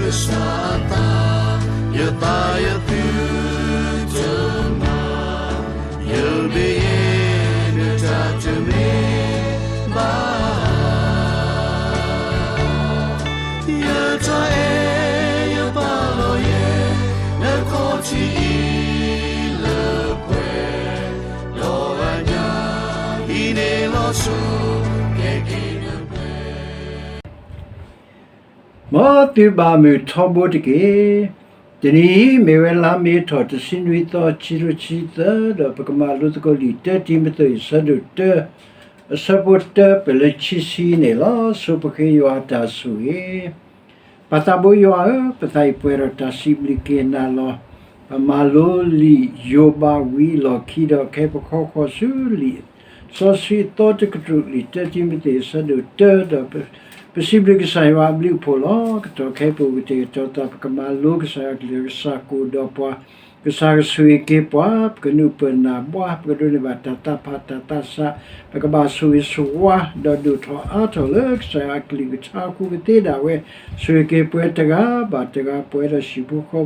ကစၢ်အသး, ယသးယသုတမၤ, ယမ့ၢ်ယဲ နတၢ်တမ့ၢ်ဘၣ် ယတၢ်အဲၣ်ယပာ်လီၤယဲ နခီၣ်ထံးအံၤလၢပှဲၤ, ဒီးအညၣ်အံၤန့ၣ်လီၤဆီ ကဲက့ၤနပှဲၤ မ်သုဘၣ်မုာ်ထီဘိတက့ၢ်. တနံၤအံၤ မ့ၢ်ဝဲလါမ့ၤထီၣ်တဆံနွံသီ ခံကထိခံဆံသၢ ဒီးပကမၤလိသကိးလံာ်တၢတံၤမသ့း အဆၢဒိၣ်တၢ, အဆၢဖိတၢပၢၢ်လၢခံဆံန့ၣ်လီၤ. ဆိပဃ့ယွၤအတၢ်ဆိၣ်ဂ့ၤ ပၢ်သးဘိယွၤဧၢ, ပသးအံၤပှဲၤဒီးတၢ်စံးဘျုးက့ၤနၤလီၤ. ပမၤလိလံာ်ယိၤဘးဝံၤအလီၢ်ခံဒီး ခဲအံၤပခီဃီၤဆူလံာ်စီဆှံအသီတကတြူၢ် လံာ်တၢတံၤမသ့း အဆၢဒိၣ်တၢ ဒီးပစံးဘျုးကစၢ်ယွၤအဘျုးအဖှိၣ်လီၤ. ကတီၢ်ခဲအံၤပအိၣ်ကတဲာ်ကတီၤသး ပကမၤလိကစၢ်ယွၤအကလုၢ် ကစၢ်ကအိၣ်ဒီးပှၤ, ကစၢ်ကဆိၣ်ဂ့ၤက့ၤပှၤ, ပကနုာ်ပၢၢ်နၢ်ဘှါ, ပကဒိးန့ၢ်ဘၣ်တၢ်သးဖးတၢ်သးဆး, ပကဘၣ်ဆိၣ်ဂ့ၤဆိၣ်ဝါ ဒီးဒိၣ်ထီၣ်အါထီၣ်လၢကစၢ်ယွၤအကလုၢ်ကထါအဃိကသ့ဒၣ်ဝဲ, ဆိၣ်ဂ့ၤက့ၤပှၤတဂၤဘၣ်တဂၤ ပှၤဒီးဟံၣ်ဖိဃီ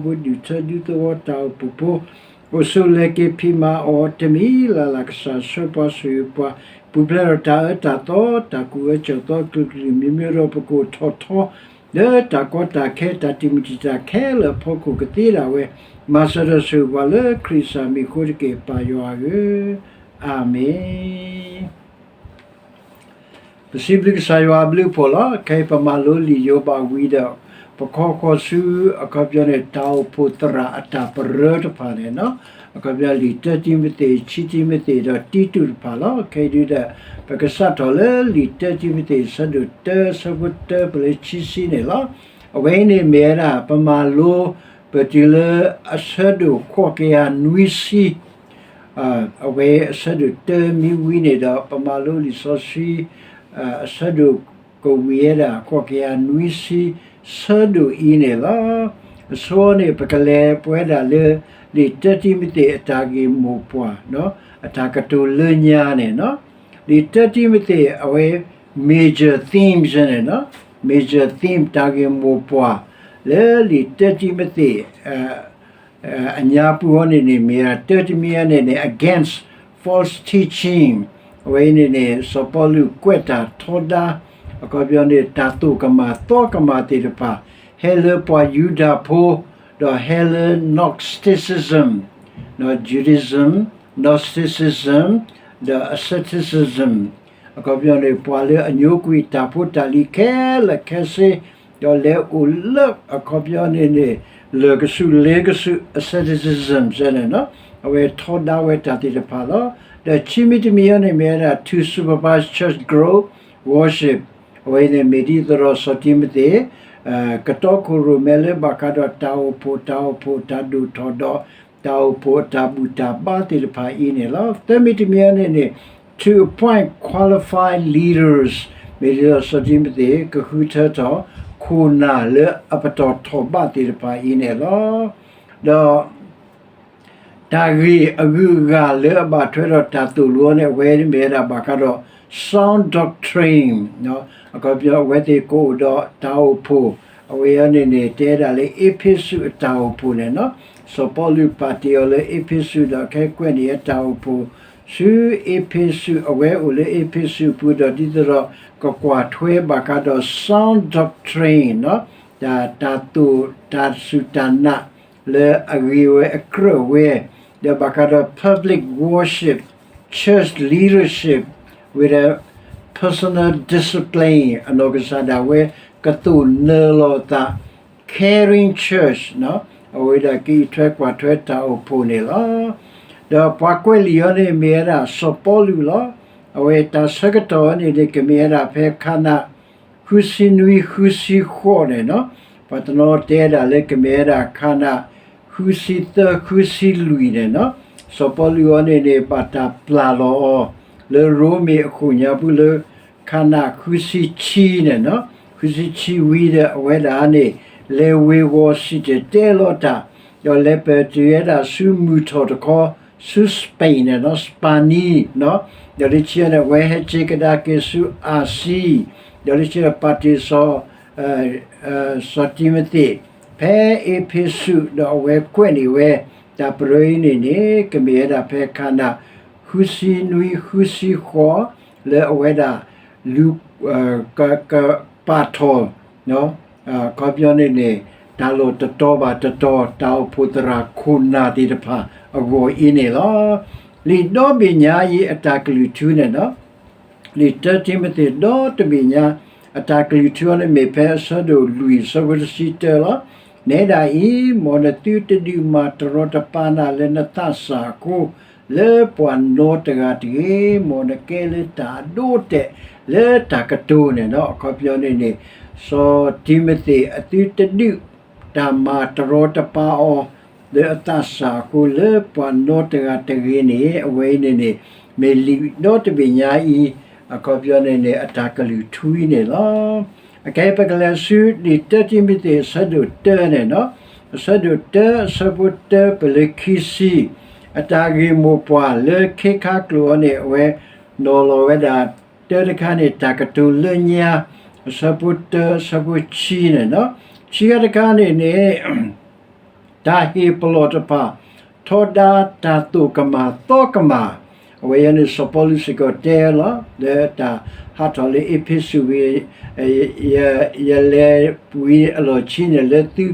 ဖိ ဒူၣ်ထၢဒူသဝီ တၢ်အိၣ်ဖှိၣ်ဖိ အိၣ်ဆူၣ်အိၣ်လီၤက့ၤဖံးမၤအီၣ်တမံၤလၢ်လၢ် ကစၢ်ဆှၢပှၤဆိၣ်ဂ့ၤပှၤ, ပူၤဖျဲးဒီးတၢ်အၢတၢ်သီ တၢ်ကူၣ်အၢကူၣ်သီအကလုာ်ကလုာ် မ့မ့ၢ်ဒီးပကအိၣ်ထီၣ်ထီ လၢတၢ်ကီတၢ်ခဲ တၢ်တံာ်မုၢ်တံာ်တာ်ခဲလၢာ်အဖီခိၣ်ကသ့ဒၣ်ဝဲ, မၤစၢၤဒီးဆိၣ်ဂ့ၤပှၤလၢခရံာ်ကစၢ်မံၤအဃိတက့ၢ် ပၢ်ယွၤဧၢ, အၤမ့ၣ်. ပစံးဘျုးကစၢ်ယွၤအဘျုးအဖှိၣ်လီၤ. ခဲအံၤပမၤလိလံာ်ယိၤဘးဝံၤဒီး ပခီဃီၤဆူ အခီပညီန့ၣ် တၢ်အိၣ်ဖှိၣ်သရၣ်အတၢ်ပရၢတဖၣ်န့ၣ်, အခီပညီလံာ်တၢတံၤမသ့း ခံတံၤမသ့း ဒီးတံတူးတဖၣ်လီၤ. ခဲအံၤဒုဒီး ပကစးထီၣ်လၢလံာ်တၢတံၤမသ့း အဆၢဒိၣ်တၢ အဆၢဖိတၢပၢၢ်လၢခံဆံန့ၣ်လီၤ. အဝဲအံၤန့ၣ်မ့ၢ်ဝဲဒၣ် ပမၤလိ ပတုၤလၢအဆၢဒိၣ်ဃိးကယၤနွံဆံ အဝဲအဆၢဒိၣ်တၢမ့ၢ်ဝံၤန့ၣ်ဒီး ပမၤလိလံာ်စီဆှံ အဆၢဒိၣ်ကဝံၤဝဲဒၣ် ဃိးကယၤနွံဆံ ဆၢဒိၣ်အံၤန့ၣ်လီၤ. အဆိန့ၣ် ပကလဲၤပဝဲဒၣ်လၢ လံာ်တၢတံၤမသ့းအတၢ်ဂ့ၢ်မိၢ်ပှၢ် အတၢ်ကတိၤလၢညါန့ၣ်, လံာ်တၢတံၤမသ့း အဝဲ major themes န့ၣ်, major theme တၢ်ဂ့ၢ်မိၢ်ပှၢ် လၢလံာ်တၢတံၤမသ့း အညါပူၤအံၤန့ၣ်န့ၣ် မ့ၢ်တၢတမံၤအံၤန့ၣ်န့ၣ် against false teaching အဝဲအံၤန့ၣ်န့ၣ် စီၤပီလူးကွဲးတၢ်ထီဒါ အခီပညီန့ၣ် တၢ်သိၣ်ကမၣ်သီကမၣ်သ့ၣ်တဖၣ် ဟဲလၢပှၤယူဒၤဖိ ဒီးဟဲလၢ Gnosticism, Judaism, Gnosticism, ဒီး asceticism အခီပညီန့ၣ် ပှၤလၢအညိကွံာ်တၢ်ဖိတၢ်လံၤခဲလၢာ်ခဲဆ့ ဒီးလဲၤအိၣ်လၢအခီပညီန့ၣ်န့ၣ် လၢာ်ကဆူးလ့ကဆူး asceticism စ့ၢ်န့ၣ်, အဝဲထီဒါဝဲတၢ်သ့ၣ်တဖၣ်လီၤ. ဒီးခံမံၤတမံၤအံၤန့ၣ်မ့ၢ်ဝဲဒၣ် to supervise church growth, worship အဝဲအံၤန့ၣ်မ့ၢ်ဒ်သိးဒီးစီၤတံၤမသ့း ကတီခိၣ်ရိၣ်မဲလၢဘၣ်ဃးဒီးတၢ်အိၣ်ဖှိၣ် တၢ်အိၣ်ဖှိၣ်တၢ်ဒိၣ်ထီၣ်ဒီး တၢ်အိၣ်ဖှိၣ်အတၢ်ဘူၣ်တၢ်ဘါသ့ၣ်တဖၣ်အံၤန့ၣ်လီၤ. သၢမံၤတမံၤအံၤန့ၣ်န့ၣ် to appoint qualified leaders မ့ၢ်ဒ်သိးစီၤတံၤမသ့း ကဃုထၢထီၣ် ခိၣ်နၢ်လၢအပတီၢ်ထီၣ်ဘးသ့ၣ်တဖၣ်အံၤန့ၣ်လီၤ. ဒီး တၢ်ဂ့ၢ်အဂုၤအဂၤလၢအဘၣ်ထွဲဒီးတၢ်သိၣ်လိအံၤန့ၣ် အဝဲမ့ၢ်ဝဲဒၣ်ဘၣ်ဃးဒီး sound doctrine အခီပညီအဝဲသ့ၣ်ကအိၣ်ဒီးတၢ်အိၣ်ဖှိၣ် အဝဲအံၤန့ၣ်န့ၣ် တဲဒၣ်လၢအ့းဖ့းစူးအတၢ်အိၣ်ဖှိၣ်န့ၣ်, စီၤပီလူးပာ်တ့ၢ်အီၤလၢအ့းဖ့းစူးဒီးခဲအံၤကွဲးန့ၢ်အတၢ်အိၣ်ဖှိၣ် ဆူအ့းဖ့းစူး အဝဲအိၣ်လၢအ့းဖ့းစူးအပူၤဒီးဒ်သိးဒီး ကကွၢ်ထွဲဘၣ်ဃးဒီး sound doctrine တၢ်သိၣ်တၢ်စူၢ်တၢ်နာ် လၢအဂ့ၤဝဲအကြၢးဝဲ, ဒီးဘၣ်ဃးဒီး public worship, church leadership with a personal discipline အနီၢ်ကစၢ်ဒၣ်ဝဲ ကသိၣ်နၢၤလီၤသး caring church အဝဲဒၣ်ကအံးထွဲကွၢ်ထွဲတၢ်အိၣ်ဖှိၣ်န့ၣ်လီၤ. ဒီးပှၤကွဲးလံာ်အံၤန့ၣ်မ့ၢ်ဝဲဒၣ်စီၤပီလူးလီၤ. အဝဲတၢ်ဆၢကတီၢ်အံၤန့ၣ်န့ၣ် ကမ့ၢ်ဝဲဒၣ်ဖဲခါနၣ် ဃုဆံနွံ ဃုဆံဃိးန့ၣ်, ပှၤတနီၤတဲဒၣ်လၢကမ့ၢ်ဝဲဒၣ်ခါနၣ် ဃုဆံသၢ ဃုဆံလွံၢ်န့ၣ်, စီၤပီလူးအံၤန့ၣ်န့ၣ် ဘၣ်တၢ်ပျၢ်လီၤအီၤ လၢရိမ့ၤအခိၣ်ညါပူၤလၢ ခါနၣ်ဃုဆံဆံန့ၣ်, ဃုဆံဆံဝံၤဒီးအဝဲဒၣ်န့ၣ် လဲၤဝ့ၤဝီၤစံၣ်တဲၤတဲလီၤတၢ်, ဒီးလဲၤပတုာ်ဝဲဒၣ်ဆူမုၢ်ထီၣ်တခီ ဆူ Spain န့ၣ်, Spain န့ၣ်, ဒီးလၢခံန့ၣ် အဝဲဟဲက့ၤကဒါက့ၤဆူအၤစံ, ဒီးလၢခံဒီးပာ်တ့ၢ်စီၤ စီၤတံၤမသ့း ဖဲအ့းဖ့းစူး ဒီးအဝဲကွဲးန့ၢ်ဝဲ တၢ်ပရၢအံၤန့ၣ်န့ၣ် ကမ့ၢ်ဝဲဒၣ်ဖဲခါနၣ် ဃုဆံနွံဃုဆံဃိး လၢအဝဲဒၣ် လူၤ က ကပာ်ထီၣ် အခီပညီန့ၣ်န့ၣ် တၢ်လီၢ်တတီၤဘၣ်တတီၤ တၢ်အိၣ်ဖှိၣ်သရၣ်ခိၣ်နၢ်သ့ၣ်တဖၣ်အဂီၢ်အံၤန့ၣ်လီၤ. လံာ်ဒီဘ့ၣ်ညါအံၤအတၢ်ကလုၢ်ထူန့ၣ်ဒီး လံာ်တၢတံၤမသ့းဒီတဘ့ၣ်ညါ အတၢ်ကလုၢ်ထူအံၤန့ၣ်မ့ၢ်ဖဲအဆၢဒိၣ်လွံၢ်အဆၢဖိတဆံတၢလီၤ. နဲဒၣ်အံၤ မ်နသုတဒုးမၤတရီတပါနၤလၢနသးစၢ်အဃိ လၢပှၤနီတဂၤတဂ့ၤ, မ်နကဲလၢတၢ်အဒိအတဲာ်လၢတၢ်ကတိၤန့ၣ်ဒီး အခီပညီန့ၣ်န့ၣ် စီၤတံၤမသ့းအသုတဒုး တၢ်မၤတရီတပါအီၤ လၢအသးစၢ်အဃိ လၢပှၤနီတဂၤတဂ့ၤန့ၣ် အဝဲအံၤန့ၣ်န့ၣ် မ့ၢ်လံာ်ဒီတဘ့ၣ်ညါအံၤ အခီပညီန့ၣ်န့ၣ် အတၢ်ကလုၢ်ထူအံၤန့ၣ်လီၤ. အခဲအံၤပကလဲၤဆူလံာ်တၢတံၤမသ့းအဆၢဒိၣ်တၢန့ၣ်ဒီး အဆၢဒိၣ်တၢအဆၢဖိတၢပလၢခံဆံ အတၢ်ဂ့ၢ်မိၢ်ပှၢ်လၢခ့ခါကျိာ်အီၤန့ၣ် အဝဲနီၤလီၤဝဲဒၣ် တၢတခါန့ၣ် တၢ်ကတိၤလၢညါ အဆၢဖိတၢ အဆၢဖိခံန့ၣ်ဒီး ခံခါတခါန့ၣ်န့ၣ် တၢ်ဟ့ၣ်ပလီၢ်တဖၣ် ထီဒါတၢ်သိၣ်ကမၣ်သီကမၣ်, အဝဲအံၤန့ၣ် စီၤပီလူးစ့ၢ်ကီးတဲလီၤ လၢတၢ်ဟးထီၣ်လၢအ့းဖ့းစူးဝံၤ ယလဲၤဝံၤအလီၢ်ခံန့ၣ် လၢသု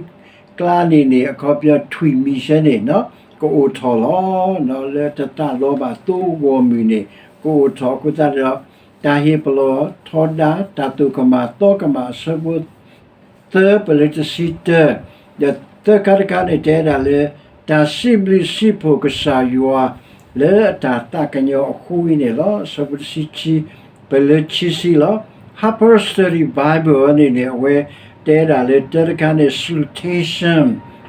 ကျါန့ၣ်န့ၣ် အခီပညီထွံၣ်မံၤဆဲန့ၣ် ကအိၣ်ထီၣ်လီၤ. လၢတသးလီဘၣ်သိဂီၢ်မုၢ်န့ၣ် ကအိၣ်ထီၣ်အဃိသတးဒီး တၢ်ဟ့ၣ်ပလီၢ်ထီဒါ တၢ်သိၣ်ကမၣ်သီကမၣ်အဆၢဖိ သၢပလၢတဆံတၢ, ဒီးသၢခါတခါန့ၣ် တဲဒၣ်လၢ တၢ်စံးဘျုးစံးဖှိၣ်ကစၢ်ယွၤ လၢအတၢ်သးကညီၤအဃိအံၤန့ၣ်လီၤ. အဆၢဖိတဆံခံ ပလၢခံဆံလီၤ. Harper Study Bible အံၤန့ၣ်န့ၣ် အဝဲတဲဒၣ်လၢတၢတခါန့ၣ် salutation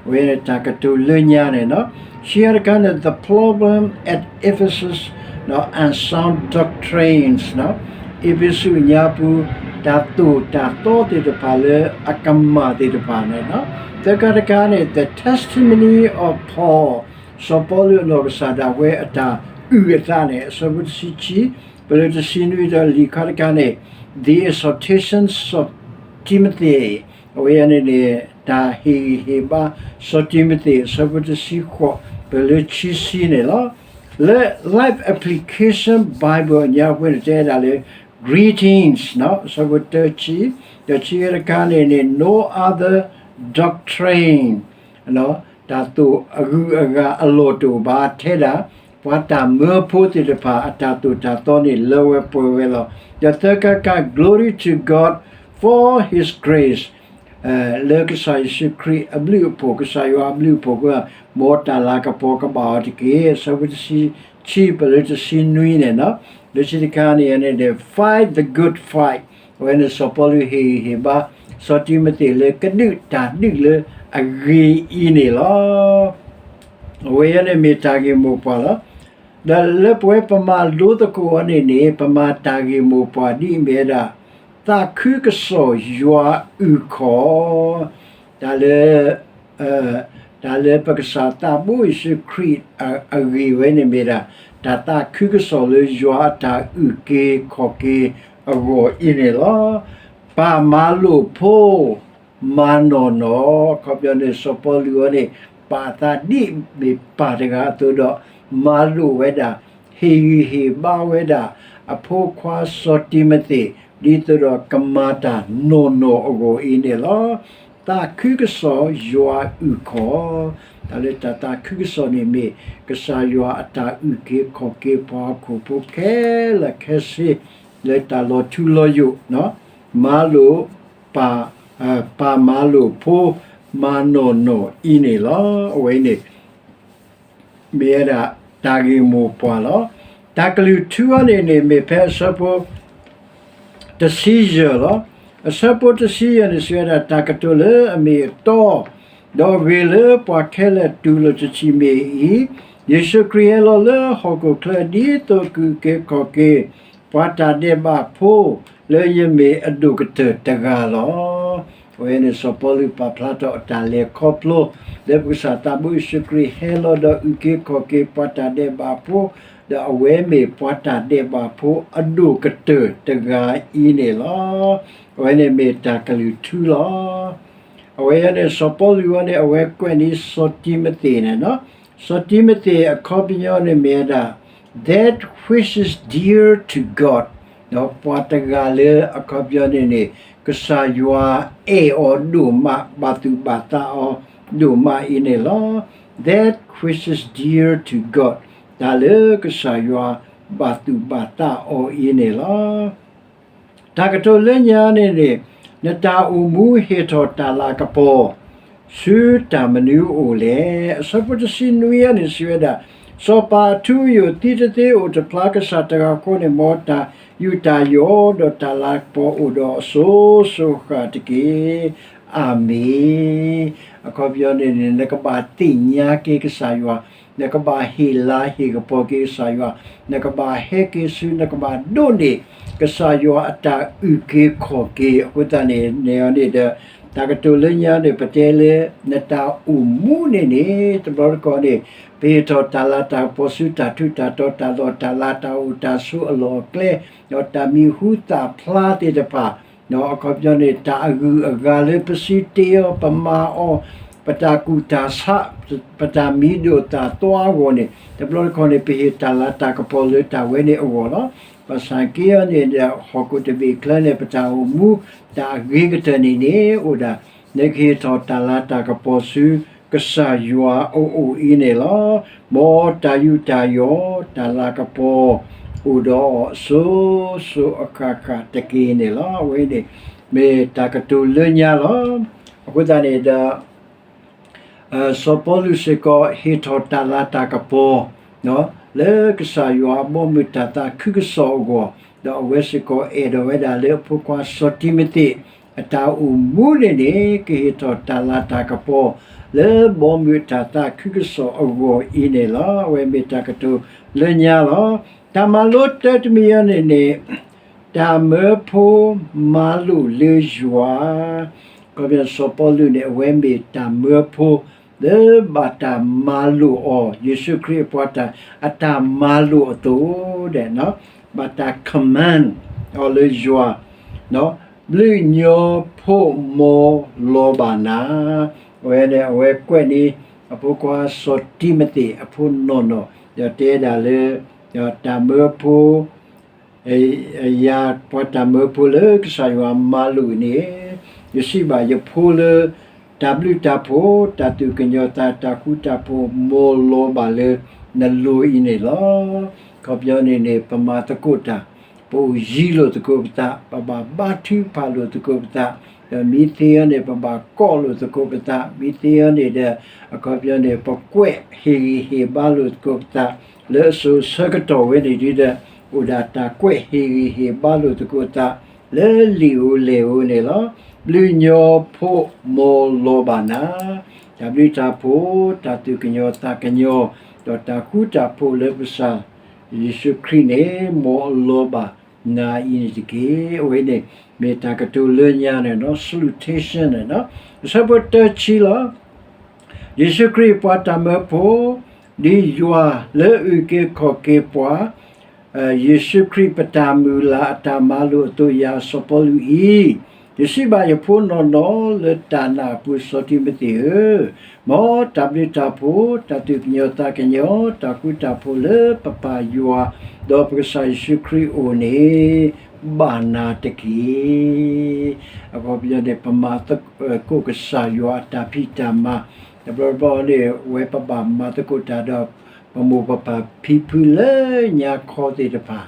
အဝဲန့ၣ်တၢ်ကတိၤလၢညါန့ၣ်လီၤ. ခံခါတခါန့ၣ် the problem at Ephesus ဒီး unsound doctrines အ့းဖ့းစူးအညါပူၤ တၢ်သိၣ်တၢ်သီသ့ၣ်တဖၣ်လၢအကမၣ်သ့ၣ်တဖၣ်န့ၣ်လီၤ. သၢခါတခါန့ၣ် the testimony of Paul စီၤပီလူးအနီၢ်ကစၢ်ဒၣ်ဝဲအတၢ်အုၣ်အသးန့ၣ် အဆၢဖိတဆံခံ ပလၢတဆံနွံဒီးလံာ်ခါတခါန့ၣ် the exhortations of Timothy အဝဲအံၤန့ၣ်န့ၣ် တၢ်ဟ့ၣ်ဂံၢ်ဟ့ၣ်ဘါ စီၤတံၤမသ့း အဆၢဖိတဆံဃိး ပလၢခံဆံန့ၣ်လီၤ. လၢ Life Application Bible အညါပူၤန့ၣ် တဲဒၣ်လၢ greetings အဆၢဖိတဆံ ဒီးခံခါတခါန့ၣ်န့ၣ် no other doctrine တၢ်သိၣ်အဂုၤအဂၤအလီၢ်တအိၣ်ဘၣ်ထဲဒၣ် ပှၤတၢ်မၢဖိသ့ၣ်တဖၣ်အတၢ်သိၣ်တၢ်သီန့ၣ်လၢဝဲပှဲၤဝဲလီၤ. ဒီးသၢခါတခါ glory to God for his grace လၢကစၢ်ယ့ၣ်ၡူးခရံာ်အဘျုးအဖှိၣ် ကစၢ်ယွၤအဘျုးအဖှိၣ် ပှၤ မ်တၢ်လၤကပီၤကဘၣ်အီၤတက့ၢ်. အဆၢဖိတဆံခံ ပလၢတဆံနွံန့ၣ်လီၤ. လၢခံတခါန့ၣ်န့ၣ် fight the good fight အဝဲန့ၣ်စီၤပီလူးဟ့ၣ်ဂံၢ်ဟ့ၣ်ဘါ စီၤတံၤမသ့းလၢကဒုးတၢ်ဒုးလၢအဂ့ၤအံၤန့ၣ်လီၤ. အဝဲအံၤန့ၣ်မ့ၢ်တၢ်ဂ့ၢ်မိၢ်ပှၢ်လီၤ. ဒီးလၢပဝဲပမၤလိသကိးအီၤန့ၣ်န့ၣ် ပမၤတၢ်ဂ့ၢ်မိၢ်ပှၢ်ဒ်အမ့ၢ်ဝဲဒၣ် သးခုကစီၣ်ယွၤအုၣ်ခီၣ်, တၢ်လၢ တၢ်လၢပကစၢ်သးဘိယ့ၣ်ၡူးခရံာ်အဂ့ၢ်ဝဲန့ၣ်မ့ၢ်ဒၣ် တၢ်သးခုကစီၣ်လၢယွၤအတၢ်အုၣ်က့ၤခီၣ်က့ၤအဂီၢ်အံၤန့ၣ်လီၤ. ပၢ်မၤလိာ်ဖိ မၤနီၢ်နီၢ်, အခီပညီန့ၣ် စီၤပီလူးအီၤန့ၣ် ပာ်အသးဒ်မ့ၢ်ပၢ်တဂၤအသိးဒီး မၤလိာ်ဝဲဒၣ် ဟ့ၣ်ဂံၢ်ဟ့ၣ်ဘါဝဲဒၣ် အဖိခွါစီၤတံၤမသ့း ဒ်သိးဒီးကမၤတၢ်နီၢ်နီၢ်အဂီၢ်အံၤန့ၣ်လီၤ. သးခုကစီၣ်ယွၤအုၣ်ခီၣ်, တၢ်လၢတၢ်သးခုကစီၣ်န့ၣ်မ့ၢ် ကစၢ်ယွၤအတၢ်အုၣ်က့ၤခီၣ်က့ၤပှၤဟီၣ်ခိၣ်ဖိခဲလၢာ်ခဲဆ့ လၢတၢ်လီၤထူလီၤယိာ်, မၤလိာ် ပၢ်မၤလိာ်ဖိ မၤနီၢ်နီၢ်အံၤန့ၣ်လီၤ. အဝဲအံၤန့ၣ် မ့ၢ်ဝဲဒၣ်တၢ်ဂ့ၢ်မိၢ်ပှၢ်လီၤ. တၢ်ကလုၢ်ထူအီၤန့ၣ်န့ၣ် မ့ၢ်ဖဲအဆၢဖိ တဆံယဲၢ်လီၤ. အဆၢဖိတဆံယဲၢ်န့ၣ် စံးဝဲဒၣ် တၢ်ကတိၤလၢအမ့ၢ်အတီ, ဒီးဂ့ၢ်လၢပှၤခဲလၢာ်တူၢ်လိာ်တထံၣ်မ့ၢ်အံၤ, ယ့ၣ်ၡူးခရံာ်ဟဲလီၤလၢဟီၣ်ခိၣ်ချၢဒ်သိးကအုၣ်က့ၤခီၣ်က့ၤ ပှၤတၢ်ဒဲးဘးဖိ လၢယမ့ၢ်အဒိၣ်ကတၢၢ်တဂၤလီၤ. အဝဲန့ၣ်စီၤပီလူးပာ်ဖျါထီၣ်အတၢ်လဲၤခီဖျိ လၢပကစၢ်သးဘိယ့ၣ်ၡူးခရံာ်ဟဲလီၤဒီးအုၣ်က့ၤခီၣ်က့ၤပှၤတၢ်ဒဲးဘးဖိ, ဒီးအဝဲမ့ၢ်ပှၤတၢ်ဒဲးဘးဖိအဒိၣ်ကတၢၢ်တဂၤအံၤန့ၣ်လီၤ. အဝဲန့ၣ်မ့ၢ်တၢ်ကလုၢ်ထူလီၤ. အဝဲအံၤန့ၣ် စီၤပီလူးအံၤန့ၣ် အဝဲကွဲးန့ၢ်စီၤတံၤမသ့းန့ၣ်, စီၤတံၤမသ့းအခီပညီန့ၣ်မ့ၢ်ဝဲဒၣ် that which is dear to God, ဒီးပှၤတဂၤလၢအခီပညီန့ၣ်န့ၣ် ကစၢ်ယွၤအဲၣ်အီၤဒိၣ်မး ဘၣ်သူၣ်ဘၣ်သးအီၤဒိၣ်မးအံၤန့ၣ်လီၤ. That which is dear to God, တၢ်လၢကစၢ်ယွၤဘၣ်သူၣ်ဘၣ်သးအီၤအံၤန့ၣ်လီၤ. တၢ်ကတိၤလၢညါန့ၣ်န့ၣ်, နတၢ်အိၣ်မူဟ့ၣ်ထီၣ်တၢ်လၤကပီၤ ဆူတၢ်မနုၤအိၣ်လဲၣ်. အဆၢဖိတဆံနွံအံၤန့ၣ်စံးဝဲဒၣ်, စီၤပၤအထူအယိာ်သံတသ့အိၣ်တဖျါ ကစၢ်တဂၤဃီန့ၣ် မ်တၢ်ယူးတၢ်ယီၢ် ဒီးတၢ်လၤကပီၤအိၣ်ဒီးအစိၤစိၤအဃၣ်တက့ၢ်. အၤမ့ၣ်. အခီပညီန့ၣ်န့ၣ် နကဘၣ်သ့ၣ်ညါက့ၤကစၢ်ယွၤ, နကဘၣ်ဟ့ၣ်လၤဟ့ၣ်ကပီၤက့ၤကစၢ်ယွၤ, နကဘၣ်ဟဲက့ၤဆူ နကဘၣ်ဒိးန့ၢ် ကစၢ်ယွၤအတၢ်အုၣ်က့ၤခီၣ်က့ၤ. အဃိသတးန့ၣ် န့ၣ်အံၤန့ၣ်ဒီး တၢ်ကတိၤလၢညါန့ၣ် ပတဲလၢ နတၢ်အိၣ်မူန့ၣ်န့ၣ် တဘျီတခီၣ်န့ၣ် ပဟ့ၣ်ထီၣ်တၢ်လၤတၢ်ကပီၤဆူတၢ်ထူးတၢ်တီၤ တၢ်လီၢ်တၢ်လၤ တၢ်အိၣ်တၢ်ဆိးအလီၢ်အကျဲ ဒီးတၢ်မံၤဟူသၣ်ဖျါသ့ၣ်တဖၣ် အခီပညီန့ၣ် တၢ်အဂုၤအဂၤလၢပစုတ့အီၤ ပမၤအီၤ ပတၢ်ကူၣ်တၢ်ဆး ပတၢ်မံၤဒိၣ်သၣ်သွါအဂီၢ်န့ၣ် တဘျီတခီၣ်န့ၣ် ပဟ့ၣ်တၢ်လၤတၢ်ကပီၤလၢတၢ်ဝဲန့ၣ်အဂီၢ်လီၤ. ဘၣ်ဆၣ်က့အံၤန့ၣ်ဒီး ဟီၣ်ခိၣ်တဘ့ၣ်ချၢန့ၣ် ပတၢ်အိၣ်မူ တၢ်အဂ့ၤကတၢၢ်န့ၣ်န့ၣ် အိၣ်ဒၣ် နကဟ့ၣ်ထီၣ်တၢ်လၤတၢ်ကပီၤဆူ ကစၢ်ယွၤအအိၣ်အံၤန့ၣ်လီၤ. မ်တၢ်ယူးတၢ်ယီၢ် တၢ်လၤကပီၤ အိၣ်ဒီးအစိၤစိၤအဃၣ်ဃၣ်တက့ၢ်န့ၣ်လီၤ. အဝဲန့ၣ် မ့ၢ်တၢ်ကတိၤလၢညါလီၤ. အဃိသတးန့ၣ်ဒီး စီၤပီလူးစ့ၢ်ကီး ဟ့ၣ်ထီၣ်တၢ်လၤတၢ်ကပီၤ လၢကစၢ်ယွၤအဘီမုၢ်တၢ်သးခုကစီၣ်အဂီၢ်, ဒီးအဝဲစ့ၢ်ကီးအဲၣ်ဒိးဝဲဒၣ်လၢအဖိခွါစီၤတံၤမသ့း အတၢ်အိၣ်မူန့ၣ်န့ၣ် ကဟ့ၣ်ထီၣ်တၢ်လၤတၢ်ကပီၤ လၢဘီမုၢ်တၢ်သးခုကစီၣ်အဂီၢ်အံၤန့ၣ်လီၤ. အဝဲမ့ၢ်တၢ်ကတိၤလၢညါလီၤ. တၢ်မၤလိတၢတမံၤအံၤန့ၣ်န့ၣ် တၢ်မၢဖိမၤလိာ်လၢယွၤ အခီပညီ စီၤပီလူးန့ၣ် အဝဲမ့ၢ်တၢ်မၢဖိ လၢဘၣ်တၢ်မၤလိာ်အီၤ ယ့ၣ်ၡူးခရံာ်အပှၤတၢ် အတၢ်မၤလိာ်အသိးဒီး ဘၣ်တၢ် command အီၤလၢယွၤ ဘျုးညီဖိး မ်လီၤဘၣ်နၤ, အဝဲန့ၣ် အဝဲကွဲးန့ၢ် အဖိခွါစီၤတံၤမသ့းအဖိနီၢ်နီၢ် ဒီးတဲဒၣ်လၢ တၢ်မၢဖိ ယၤပှၤတၢ်မၢဖိလၢကစၢ်ယွၤမၤလိာ်န့ၣ် ယစံးဘၣ်ယဖိလၢ တၢ်ဘျုးတၢ်ဖှိၣ် တၢ်သူၣ်ကညီၤသး တၢ်ဃူတၢ်ဖိး မ်လီၤဘၣ်လၢနလိၤအံၤန့ၣ်လီၤ. အခီပညီန့ၣ်န့ၣ် ပမၤသကိးတၢ် ပအိၣ်ယံၤလိာ်သကိးပသး ပဘၣ်ဘါထုကဖၣ်လိာ်သကိးပသး ဒီးမ့ၢ်သ့အီၤန့ၣ် ပဘၣ်ကိးလိာ်သကိးပသး မ့ၢ်သ့အီၤန့ၣ်ဒီး အခီပညီန့ၣ် ပကွဲးဟ့ၣ်ဂံၢ်ဟ့ၣ်ဘါလိာ်သကိးပသး လၢအစိၤဆၢကတီၢ်ဝဲန့ၣ်ဒီး အိၣ်ဒၣ်တၢ်ကွဲးဟ့ၣ်ဂံၢ်ဟ့ၣ်ဘါလိာ်သကိးသး လၢလံာ်ဧိၤလဲၢ်ဧိၤန့ၣ်လီၤ. ဘျုးညီဖိး မ်လီၤဘၣ်နၤ, တၢ်ဘျုးတၢ်ဖှိၣ် တၢ်သူၣ်ကညီၤသးကညီၤ ဒီးတၢ်ဃူတၢ်ဖိးလၢပကစၢ်ယ့ၣ်ၡူးခရံာ်န့ၣ် မ်အလီၤဘၣ်နၤအံၤန့ၣ်တက့ၢ်. အဝဲန့ၣ် မ့ၢ်တၢ်ကတိၤလၢညါန့ၣ် salutation န့ၣ် အဆၢဖိတဆံလီၤ. ယ့ၣ်ၡူးခရံာ်ပှၤတၢ်မၢဖိ ဒ်ယွၤလၢအအုၣ်က့ၤခီၣ်က့ၤပှၤ ယ့ၣ်ၡူးခရံာ်ပတၢ်မုၢ်လၢ်အတၢ်မၤလိာ်အသိးယၤစီၤပီလူးအံၤ, ယစံးဘၣ်ယဖိနီၢ်နီၢ်လၢတၢ်နာ်အပူၤစီၤတံၤမသ့းဧၢ, မ်တၢ်ဘျုးတၢ်ဖှိၣ် တၢ်သူၣ်ကညီၤသးကညီၤ တၢ်ဃူတၢ်ဖိးလၢပပၢ်ယွၤ ဒီးပကစၢ်ယ့ၣ်ၡူးခရံာ်အအိၣ်န့ၣ် ဘၣ်နၤတက့ၢ်. အခီပညီန့ၣ် ပမၤသကိးကစၢ်ယွၤအတၢ်ဖံးတၢ်မၤ တဘျီဘျီန့ၣ် ဝဲပဘၣ်မၤသကိးတၢ်ဒီး ပမိၢ်ပပၢ်ဖံဖုလၢညါခီသ့ၣ်တဖၣ်,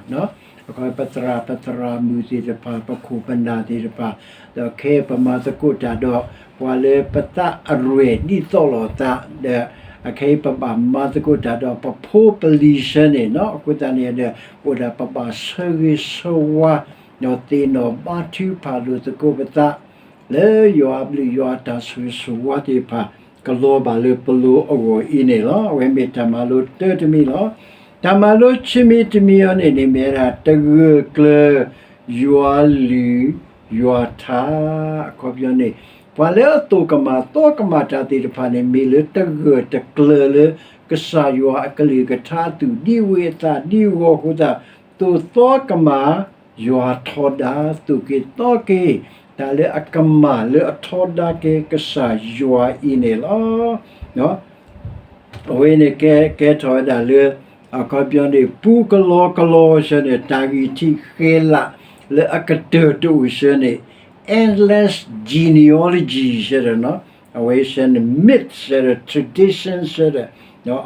အခီပသရၣ်ပသရၣ်မုၣ်သ့ၣ်တဖၣ် ပခိၣ်ပနၢ်သ့ၣ်တဖၣ်, ဒီးခဲအံၤပမၤသကိးတၢ်ဒီး ပှၤလၢပသးအရဲၣ်ဒ်သိးလိာ်သး ဒီးအခဲအံၤပဘၣ်မၤသကိးတၢ်ဒီးပဖိပလံၤဆၢန့ၣ်, အဃိသတးန့ၣ်ဒီး အိၣ်ဒၣ်ပဘၣ်ဆၢဂ့ၤဆၢဝါ ဒီးသ့ၣ်နီၣ်ဘါထုကဖၣ်လိာ်သကိးပသး လၢယွၤအဘျုးယွၤအတၢ်ဆိၣ်ဂ့ၤဆိၣ်ဝါသ့ၣ်တဖၣ် ကလီၤဘၣ်လၢပလိၤအဂီၢ်အံၤန့ၣ်လီၤ. အဝဲမ့ၢ်တၢ်မၤလိတၢတမံၤလီၤ. တၢ်မၤလိဆံးမံၤတမံၤအံၤန့ၣ်န့ၣ် မ့ၢ်ဝဲဒၣ် တဂၢၢ်ကျၢၤ ယွၤလုၢ်ယွၤထါ အခီပညီန့ၣ် ပှၤလၢအသိၣ်ကမၣ်သီကမၣ်တၢ်သ့ၣ်တဖၣ်န့ၣ် မ့ၢ်လၢတဂၢၢ်တကျၢၤလၢ ကစၢ်ယွၤအကလုၢ်ကထါအသူၣ်ဒ်ဝ့ၢ်အသးဒ်အဂီၢ်အဃိသတး, သိၣ်သီကမၣ်ယွၤထီဒါ, သိၣ်က့ၤသီက့ၤ တၢ်လၢအကမၣ်လၢအထီဒါက့ၤကစၢ်ယွၤအံၤန့ၣ်လီၤ. အဝဲန့ၣ်ကဲ ကဲထီၣ်ဝဲဒၣ်လၢ အခီပညီန့ၣ် ပူကလီကလီဆၢန့ၣ် တၢ်ဂံၢ်ထံးဃဲၤလၤလၢအကတၢၢ်တအိၣ်ဆၢန့ၣ် endless genealogy ဆၢဒီး အဝဲဆၢန့ၣ် myth ဆၢဒီး tradition ဆၢဒီး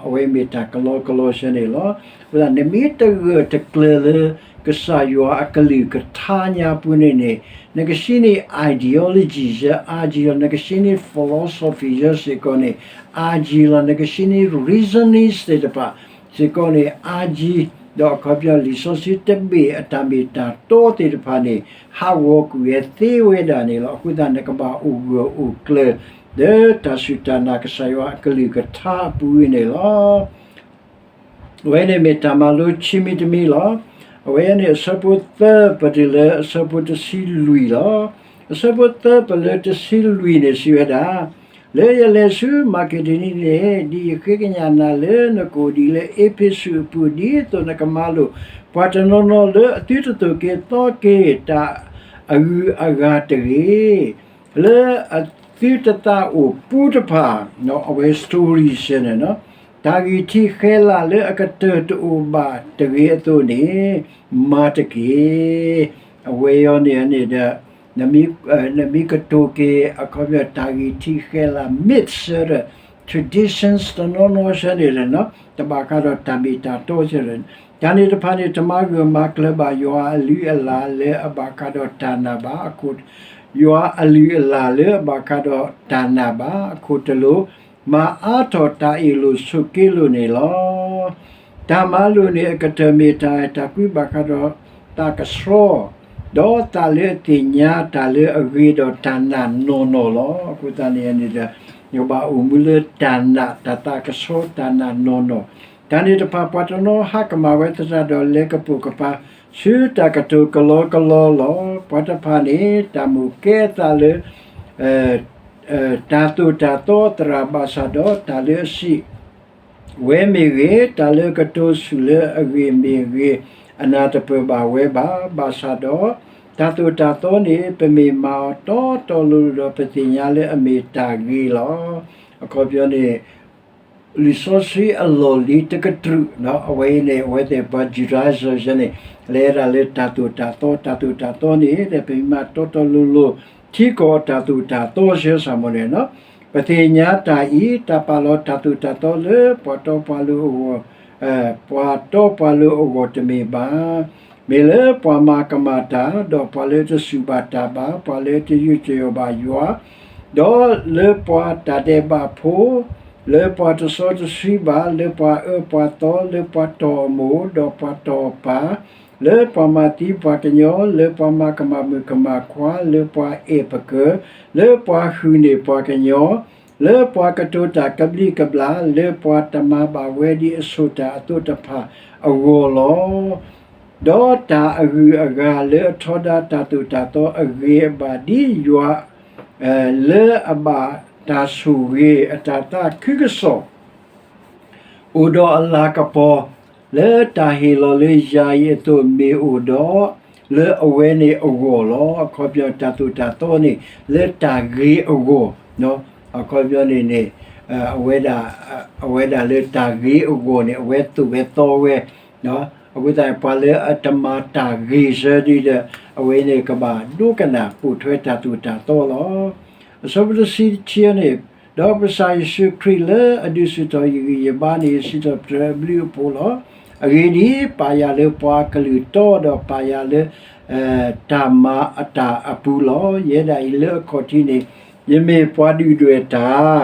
အဝဲမ့ၢ်တၢ်ကလီကလီဆၢန့ၣ်လီၤ. အဃိသတး နမ့ၢ်တဂၢၢ်တကျၢၤလၢ ကစၢ်ယွၤအကလုၢ်ကထါညါပူၤန့ၣ်န့ၣ် နကဆံးန့ၢ် ideology ဆၢအါကံလီၤ, နကဆံးန့ၢ် philosophy ဆၢစ့ၢ်ကီးန့ၣ် အါကံလီၤ, နကဆံးန့ၢ် reasoning သ့ၣ်တဖၣ် စ့ၢ်ကီးန့ၣ် အါကံ, ဒီးအခီပညီလံာ်စီဆှံတဘ့ၣ်အတၢ်မ့ၢ်တၢ်တီသ့ၣ်တဖၣ်န့ၣ် ဟးဂီၤကွံာ်ဝဲသ့ဝဲဒၣ်န့ၣ်လီၤ. အဃိသတး နကဘၣ်အိၣ်ဂၢၢ်အိၣ်ကျၢၤ လၢတၢ်စူၢ်တၢ်နာ်ကစၢ်ယွၤအကလုၢ်ကထါအပူၤအံၤန့ၣ်လီၤ. အဝဲန့ၣ်မ့ၢ်တၢ်မၤလိခံမံၤတမံၤလီၤ. အဝဲန့ၣ်အဆၢဖိသၢပတုၤလၢအဆၢဖိတဆံလွံၢ်လီၤ. အဆၢဖိသၢပတုၤလၢတဆံလွံၢ်န့ၣ်စံးဝဲဒၣ်, လၢယလဲၤဆူမၤက့ဒိနံန့ၣ် ဒ်ယဃ့ကညးနၤလၢနကအိၣ်ဒံးလၢအ့းဖ့းစူးအပူၤ ဒ်သိးနကမၤလိာ် ပှၤတနီၤနီၤလၢအသုတသိၣ်က့ၤသီက့ၤတၢ်အဂုၤအဂၤတဂ့ၤ လၢအသုတသးအိၣ်ပူတဖၣ်, အဝဲ story ဆၢန့ၣ် တၢ်ဂံၢ်ထံးဃဲၤလၤလၢအကတၢၢ်တအိၣ်ဘၣ်တဂ့ၤအသိးန့ၣ် မၤတက့ၢ်. အဝဲအံၤန့ၣ်န့ၣ်ဒီး နမ့ၢ်ကတိၤက့ၤ အခီပညီ တၢ်ဂံၢ်ထံးဃဲၤလၤ myth ဆၢဒီး traditions တနီၤနီၤဆၢန့ၣ်ဒီး တဘၣ်ဃးဒီးတၢ်မ့ၢ်တၢ်တီဆၢဒီး တၢ်န့ၣ်တဖၣ်န့ၣ် တမၤဂၢၢ်မၤကျၢၤဘၣ်ယွၤအလုၢ်အလၢ်လၢအဘၣ်ဃးဒီးတၢ်နာ်ဘၣ်, ယွၤအလုၢ်အလၢ်လၢအဘၣ်ဃးဒီးတၢ်နာ်ဘၣ်, အခိၣ်တလိာ် မၤအါထီၣ်တၢ်အ့ၣ်လိာ်ဆိးက့လိာ်န့ၣ်လီၤ. တၢ်မၤလိာ်န့ၣ်အကတၢၢ်မ့ၢ်တၢ်အဲၣ်တၢ်ကွံဘၣ်ဃးဒီးသးကဆှီ, ဒီးသးလၢအသ့ၣ်ညါတၢ်လၢအဂ့ၤဒီးတၢ်နာ်နီၢ်နီၢ်လီၤ. အဃိသတးန့ၣ်န့ၣ်ဒီး ယဘၣ်အိၣ်မူလၢတၢ်နာ်တၢ်သးကဆှီတၢ်နာ်နီၢ်နီၢ်, တၢ်န့ၣ်တဖၣ်ပှၤတနီၤဟးကမၣ်ဝဲသတးဒီးလဲၤကပိာ်ကပၤ ဆူတၢ်ကတိၤကလီကလီလီၤ. ပှၤတဖၣ်န့ၣ် တၢ်မိၣ်ကဲအသးလၢ တၢ်သိၣ်တၢ်သီသရၣ်ဘၣ်ဆၣ်ဒီးတၢ်လၢအစံး ဝဲမ့ၢ်ဂ့ၤ, တၢ်လၢကတိၤဆူၣ်လၢအဂ့ၢ်မ့ၢ်ဂ့ၤ, အနၢ်တပၢၢ်ဘၣ်ဝဲဘၣ်. ဘၣ်ဆၣ်ဒီး တၢ်သိၣ်တၢ်သီန့ၣ် ပမ့ၢ်မၤအီၤတီတီလိၤလိၤဒီး ပသ့ၣ်ညါလၢအမ့ၢ်တၢ်ဂ့ၤလီၤ. အခီပညီန့ၣ် လံာ်စီဆှံအလီၢ်လံၤတကတြူၢ်, အဝဲအံၤန့ၣ် အဝဲသ့ၣ်ပှၤ Judaizers န့ၣ် လဲၤဒၣ်လၢတၢ်သိၣ်တၢ်သီ, တၢ်သိၣ်တၢ်သီန့ၣ် ပမ့ၢ်မၤတီတီလိၤလိၤ ထံကီၢ်တၢ်သိၣ်တၢ်သီဆၢစ့ၢ်ကီးန့ၣ် ပသ့ၣ်ညါတၢ်အံၤ, တၢ်ပာ်လီၤတၢ်သိၣ်တၢ်သီလၢပှၤတီပှၤလိၤအဂီၢ်, ပှၤတီပှၤလိၤအဂီၢ်တမ့ၢ်ဘၣ်. မ့ၢ်လၢပှၤမၤကမၣ်တၢ်, ဒီးပှၤလၢတစူၢ်ဘၣ်တၢ်ဘၣ်, ပှၤလၢတယုၢ်တယီၣ်ဘၣ်ယွၤ, ဒီးလၢပှၤတၢ်ဒဲးဘးဖိ, လၢပှၤတစီတဆှံဘၣ်, လၢပှၤအၢပှၤသီ, လၢပှၤတီၢ်အမိၢ်, ဒီးပှၤတီၢ်အပၢ်, လၢပှၤမၤသံပှၤကညီ, လၢပှၤမၤကမၣ်မုၣ်ကမၣ်ခွါ, လၢပှၤအဲၣ်ပကၢၤ, လၢပှၤဟုၣ်န့ၢ်ပှၤကညီ, လၢပှၤကတိၤတၢ်ကဘျံးကဘျၣ်, လၢပှၤတမၤဘၣ်ဝဲဒ်အဆိၣ်တၢ်အသိးတဖၣ်အဂီၢ်လီၤ. ဒီးတၢ်အဂုၤအဂၤလၢအထီဒါတၢ်သိၣ်တၢ်သီအဂ့ၤအဘၣ်ဒ်ယွၤ လၢအဘၣ်တၢ်ဆိၣ်ဂ့ၤအတၢ်သးခုကစီၣ် အိၣ်ဒီးအလၤကပီၤ လၢတၢ်ဟ့ၣ်လီၤလၢယၤအံၤအသိး မ့ၢ်အိၣ်ဒီးလၢအဝဲန့ၣ်အဂီၢ်လီၤ. အခီပညီတၢ်သိၣ်တၢ်သီန့ၣ် လၢတၢ်ဂ့ၤအဂီၢ်, အခီပညီန့ၣ်န့ၣ် အဝဲဒၣ် အဝဲဒၣ်လၢတၢ်ဂ့ၤအဂီၢ်န့ၣ် အဝဲသိၣ်ဝဲသီဝဲ အဃိသတး ပှၤလၢအတမၤတၢ်ဂ့ၤဆၢဒ်ဒီး အဝဲန့ၣ်ကဘၣ်ဒိကနၣ်ပိာ်ထွဲတၢ်သိၣ်တၢ်သီလီၤ. အဆၢဖိတဆံခံန့ၣ်, ဒီးကစၢ်ယ့ၣ်ၡူးခရံာ်လၢအဒုးဆူၣ်ထီၣ်ယဂံၢ်ယဘါန့ၣ် စံးထီၣ်ပတြၢၤအဘျုးအဖှိၣ်လီၤ. အဂ့ၢ်ဒ်အံၤ, ပာ်ယၤလၢပှၤကလုာ်တီ ဒီးပာ်ယၤလၢ တၢ်မၤအတၢ်အပူၤလီၤ. ယဲဒၣ်အံၤလၢအခီၣ်ထံးန့ၣ် ယမ့ၢ်ပှၤဒုၣ်ဒွဲၣ်တၢ်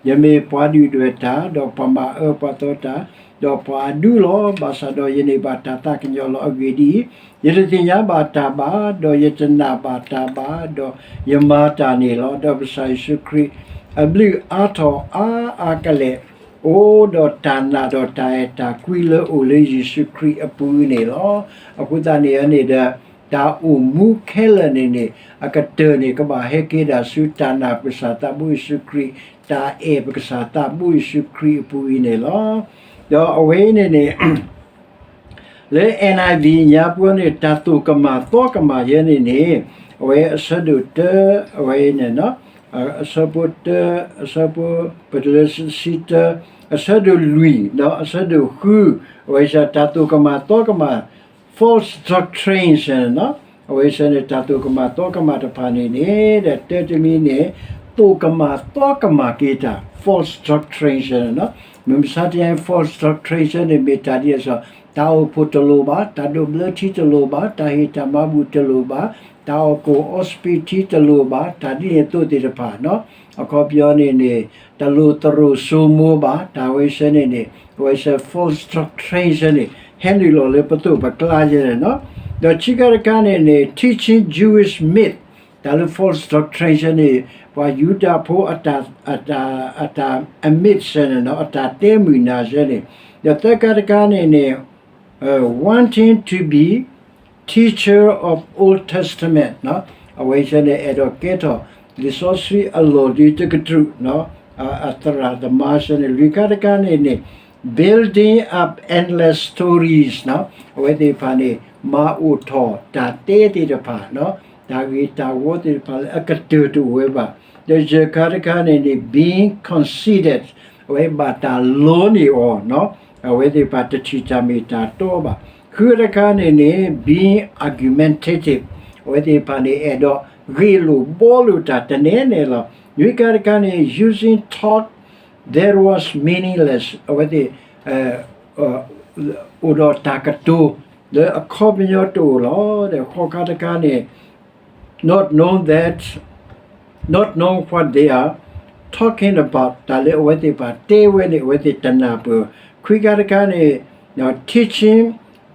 ယမ့ၢ်ပှၤဒုၣ်ဒွဲၣ်တၢ် ဒီးပှၤမၤအၢပှၤသီတၢ်, ဒီးပှၤအဒူလီၤ. ဘၣ်ဆၣ်ဒီးယန့ၢ်ဘၣ်တၢ်သးကညီၤလီၤ. အဂ့ၢ်ဒ်အံၤ, ယတသ့ၣ်ညါဘၣ်တၢ်ဘၣ်, ဒီးယတနာ်ဘၣ်တၢ်ဘၣ်, ဒီးယမၤတၢ်န့ၣ်လီၤ. ဒီးကစၢ်ယ့ၣ်ၡူးခရံာ်အဘျုးအါထီၣ်အါအါကလဲာ် အိၣ်ဒီးတၢ်နာ်ဒီးတၢ်အဲၣ်တၢ်ကွံလၢအိၣ်လၢယ့ၣ်ၡူးခရံာ်အပူၤန့ၣ်လီၤ. အဃိသတးန့ၣ်န့ၣ်ဒီး တၢ်အိၣ်မူခဲလၢာ်န့ၣ်န့ၣ် အကတၢၢ်န့ၣ် ကဘၣ်ဟဲက့ၤဒၣ်ဆူတၢ်နာ်ပကစၢ်သးဘိယ့ၣ်ၡူးခရံာ်, တၢ်အဲၣ်ပကစၢ်သးဘိယ့ၣ်ၡူးခရံာ်အပူၤအံၤန့ၣ်လီၤ. ဒီးအဝဲအံၤန့ၣ်န့ၣ် လၢ N I V ညါပူၤန့ၣ် တၢ်သိၣ်ကမၣ်သီကမၣ်ယဲန့ၣ်န့ၣ် အဝဲအဆၢဒိၣ်တၢ အဝဲန့ၣ် အဆၢဖိတၢ အဆၢဖိ ပတုၤလၢဆံတၢ အဆၢဒိၣ်လွံၢ် ဒီးအဆၢဒိၣ်ဃု အဝဲစ့ၢ်တၢ်သိၣ်ကမၣ်သီကမၣ် false doctrines န့ၣ် အဝဲစ့ၢ်န့ၣ် တၢ်သိၣ်ကမၣ်သီကမၣ်တဖၣ်န့ၣ်န့ၣ် ဒီးတၢတမံၤန့ၣ် သိၣ်ကမၣ်သီကမၣ်က့ၤတၢ် false doctrines န့ၣ် မုၢ်မဆါတနံၤ false doctrines န့ၣ် မ့ၢ်တၢ်ဒ်အံၤစီ တၢ်အိၣ်ဖှိၣ်တလိၣ်ဘၣ်, တၢ်ဒိးဘျၢထံတလိၣ်ဘၣ်, တၢ်ဟ့ၣ်တၢ်မၤဘူၣ်တလိၣ်ဘၣ်, တၢ်အီၣ်ကိၣ်အီစပံးထံတလိၣ်ဘၣ်, တၢ်ဒ်န့ၣ်အသိးသ့ၣ်တဖၣ်နီၤ, အခီပညီန့ၣ်န့ၣ် တလိၣ်သရိာ်စိမိၤဘၣ်, တၢ်ဝဲဆၢန့ၣ်န့ၣ် အဝဲဆၢ false doctrines န့ၣ် ဟဲနုာ်လီၤလၢပသိးပကျါယဲန့ၣ်နီၤ, ဒီးခံခါတခါန့ၣ်န့ၣ် teaching Jewish myth တၢ်လၢ false doctrines န့ၣ် ပှၤယူဒၤဖိအတၢ် အတၢ် အတၢ် အ myth ဆၢန့ၣ်နီၤ, အတၢ်တဲမုာ်နၤဆၢန့ၣ်, ဒီးသၢခါတခါန့ၣ်န့ၣ် wanting to be teacher of Old Testament နီၤ, အဝဲဆၢန့ၣ် အဲၣ်ဒိးကဲထီၣ် လံာ်စီဆှံအလီၢ်ဒုးတကတြူၢ်နီၤ, အ အသရၣ်သမါဆၢန့ၣ်, လွံၢ်ခါတခါန့ၣ်န့ၣ် building up endless stories နီၤ, အဝဲသ့ၣ်တဖၣ်န့ၣ် မၤအိၣ်ထီၣ်တၢ်တဲသ့ၣ်တဖၣ်နီၤ, တၢ်ဂ့ၢ်တၢ်ဝီသ့ၣ်တဖၣ်လၢအကတၢၢ်တအိၣ်ဝဲဘၣ်, ဒီးယဲၢ်ခါတခါန့ၣ်န့ၣ် being conceited အဝဲဘၣ်တၢ်လီန့ၢ်အီၤနီၤ, အဝဲသ့ၣ်တဖၣ်တထံၣ်တၢ်မ့ၢ်တၢ်တီဘၣ်, ဃုတခါန့ၣ်န့ၣ် being argumentative အဝဲသ့ၣ်တဖၣ်န့ၣ် အဲၣ်ဒိးဂ့ၢ်လိာ်ဘှီလိာ်တၢ်တနဲနဲလီၤ, နွံခါတခါန့ၣ် using talk that was meaningless အဝဲသ့ၣ် အိၣ်ဒီးတၢ်ကတိၤ လၢအခီပညီတအိၣ်လီၤ, ဒီးဃိးခါတခါန့ၣ် not know that, not know what they are talking about တၢ်လၢအဝဲသ့ၣ်တဖၣ်တဲဝဲန့ၣ် အဝဲသ့ၣ်တနၢ်ပၢၢ်, ခွံခါတခါန့ၣ် teaching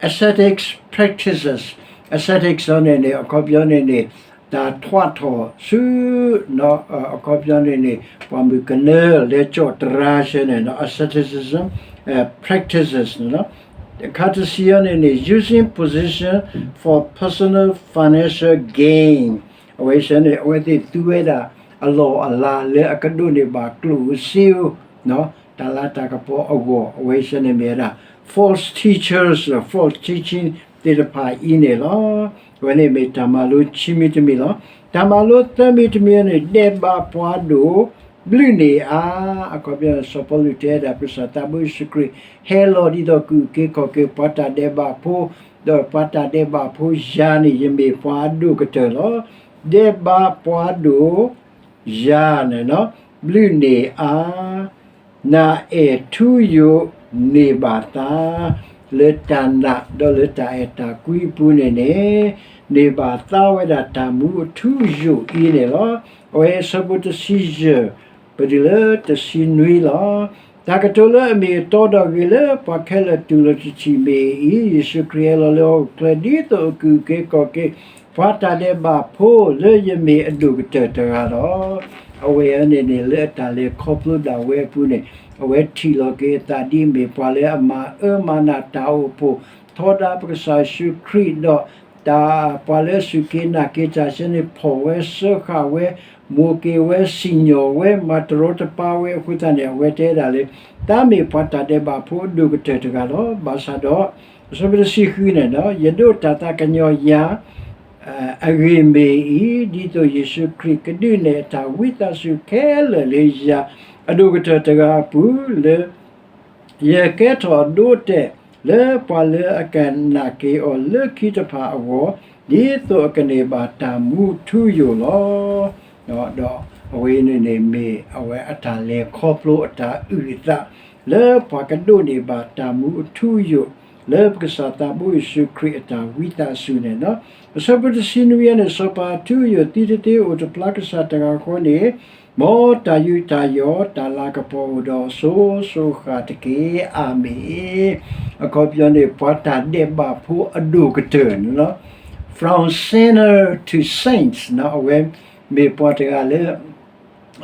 ascetics practices, ascetics န့ၣ်န့ၣ် အခီပညီန့ၣ်န့ၣ် တၢ်ထွးထီၣ်ဆူ အခီပညီန့ၣ်န့ၣ် ပှၤမုၣ်ကနၢလဲၤကၠီၣ်တရါဆၢန့ၣ် asceticism practices န့ၣ်လီၤ, ခါတဆံအံၤန့ၣ်န့ၣ် using possession for personal financial gain အဝဲဆၢန့ၣ် အဝဲသ့ၣ်သူဝဲဒၣ်အလီၢ်အလၤလၢအကဒိးန့ၢ်ဘၣ်ကျိၣ်ဧိၤစ့ဧိၤ တၢ်လၤတၢ်ကပီၤအဂီၢ် အဝဲဆၢန့ၣ်မ့ၢ်ဝဲဒၣ် false teachers, false teaching သ့ၣ်တဖၣ်အံၤန့ၣ်လီၤ. အဝဲန့ၣ်မ့ၢ်တၢ်မၤလိခံမံၤတမံၤလီၤ. တၢ်မၤလိသၢမံၤတမံၤန့ၣ် ဒဲးဘးပှၤဒိၣ် ဘျုးန့ၢ်အါ, အခီပညီ စီၤပီလူးတဲဒၣ် ပကစၢ်သးဘိယ့ၣ်ၡူးခရံာ် ဟဲလီၤဒ်သိးကအုၣ်က့ၤခီၣ်က့ၤပှၤတၢ်ဒဲးဘးဖိ, ဒီးပှၤတၢ်ဒဲးဘးဖိယၤန့ၣ် ယမ့ၢ်ပှၤအဒိၣ်ကတၢၢ်လီၤ. ဒဲးဘးပှၤဒိၣ် ယၤန့ၣ်လီၤ, ဘျုးန့ၢ်အါ, နၢ်အဲၣ်ထူယိာ်န့ၢ်ဘၣ်သါ, လၢတၢ်နာ်ဒီးလၢတၢ်အဲၣ်တၢ်ကွံအပူၤန့ၣ်န့ၣ်, န့ၢ်ဘၣ်သါဝဲဒၣ်တၢ်မူအထူအယိာ်အံၤန့ၣ်လီၤ. အဝဲအဆၢဖိတဆံယဲၢ် ပတုၤလၢတဆံနွံလီၤ. တၢ်ကတိၤလၢအမ့ၢ်အတီဒီးဂ့ၤလၢပှၤခဲလၢာ်တူၢ်လိာ်တထံၣ်မ့ၢ်အံၤ, ယ့ၣ်ၡူးခရံာ်ဟဲလီၤလၢဟီၣ်ခိၣ်ချၢဒ်သိးအကအုၣ်က့ၤခီၣ်က့ၤ ပှၤတၢ်ဒဲးဘးဖိလၢယမ့ၢ်အဒိၣ်ကတၢၢ်တဂၤလီၤ. အဝဲအံၤန့ၣ်န့ၣ် လၢအတၢ်လဲၤခီဖျိဒၣ်ဝဲအပူၤန့ၣ် အဝဲထံၣ်လီၤက့ၤအသးဒ်အမ့ၢ်ပှၤလၢအမၤအၢမၤနးတၢ်အိၣ်ဖှိၣ် ထီဒါပကစၢ်ယ့ၣ်ၡူးခရံာ်ဒီး တၢ်ပှၤလၢအစူၢ်က့ၤနာ်က့ၤတၢ်ဆၢန့ၣ် ဖီၣ်ဝဲစၢဃာ်ဝဲ မိၢ်က့ၤဝဲ စံၣ်ညီၣ်ဝဲ မၤတရီတပါဝဲအဃိသတးန့ၣ် အဝဲတဲဒၣ်လၢ တၢ်မ့ၢ်ပှၤတၢ်ဒဲးဘးဖိအဒိၣ်ကတၢၢ်တဂၤလီၤ. ဘၣ်ဆၣ်ဒီး အဆၢဖိတဆံဃုန့ၣ်ဒီး ယဒိးတၢ်သးကညီၤယၤ အဂ့ၢ်မ့ၢ်အံၤ, ဒ်သိးယ့ၣ်ၡူးခရံာ်ကဒုးနဲၣ်အတၢ်ဝံသးစူၤခဲလၢာ်လၢယၤ အဒိၣ်ကတၢၢ်တဂၤအပူၤလၢ ယကဲထီၣ်အဒိအတဲာ်လၢပှၤလၢအကနာ်က့ၤအီၤလၢခံတဖၣ်အဂီၢ်, ဒ်သိးအကန့ၢ်ဘၣ်တၢ်မူထူယိာ်လီၤ. ဒီးအဝဲန့ၣ်န့ၣ်မ့ၢ်အဝဲအတၢ်လဲၤခီဖျိအတၢ်အုၣ်အသး လၢပှၤကဒိးန့ၢ်ဘၣ်တၢ်မူအထူအယိာ် လၢပကစၢ်သးဘိယ့ၣ်ၡူးခရံာ်အတၢ်ဝံသးစူၤန့ၣ်လီၤ. အဆၢဖိတဆံနွံန့ၣ် စီၤပၤအထူအယိာ်သံတသ့ အိၣ်တဖျါကစၢ်တဂၤဃီန့ၣ် မ်တၢ်ယူးတၢ်ယီၣ် တၢ်လၤကပီၤအိၣ်ဒီးအစိၤစိၤဃၣ်တက့ၢ်. အၤမ့ၣ်. အခီပညီန့ၣ် ပှၤတၢ်ဒဲးဘးဖိအဒိၣ်ကတၢၢ်န့ၣ်လီၤ. From sinner to saints အဝဲမ့ၢ်ပှၤတဂၤလၢ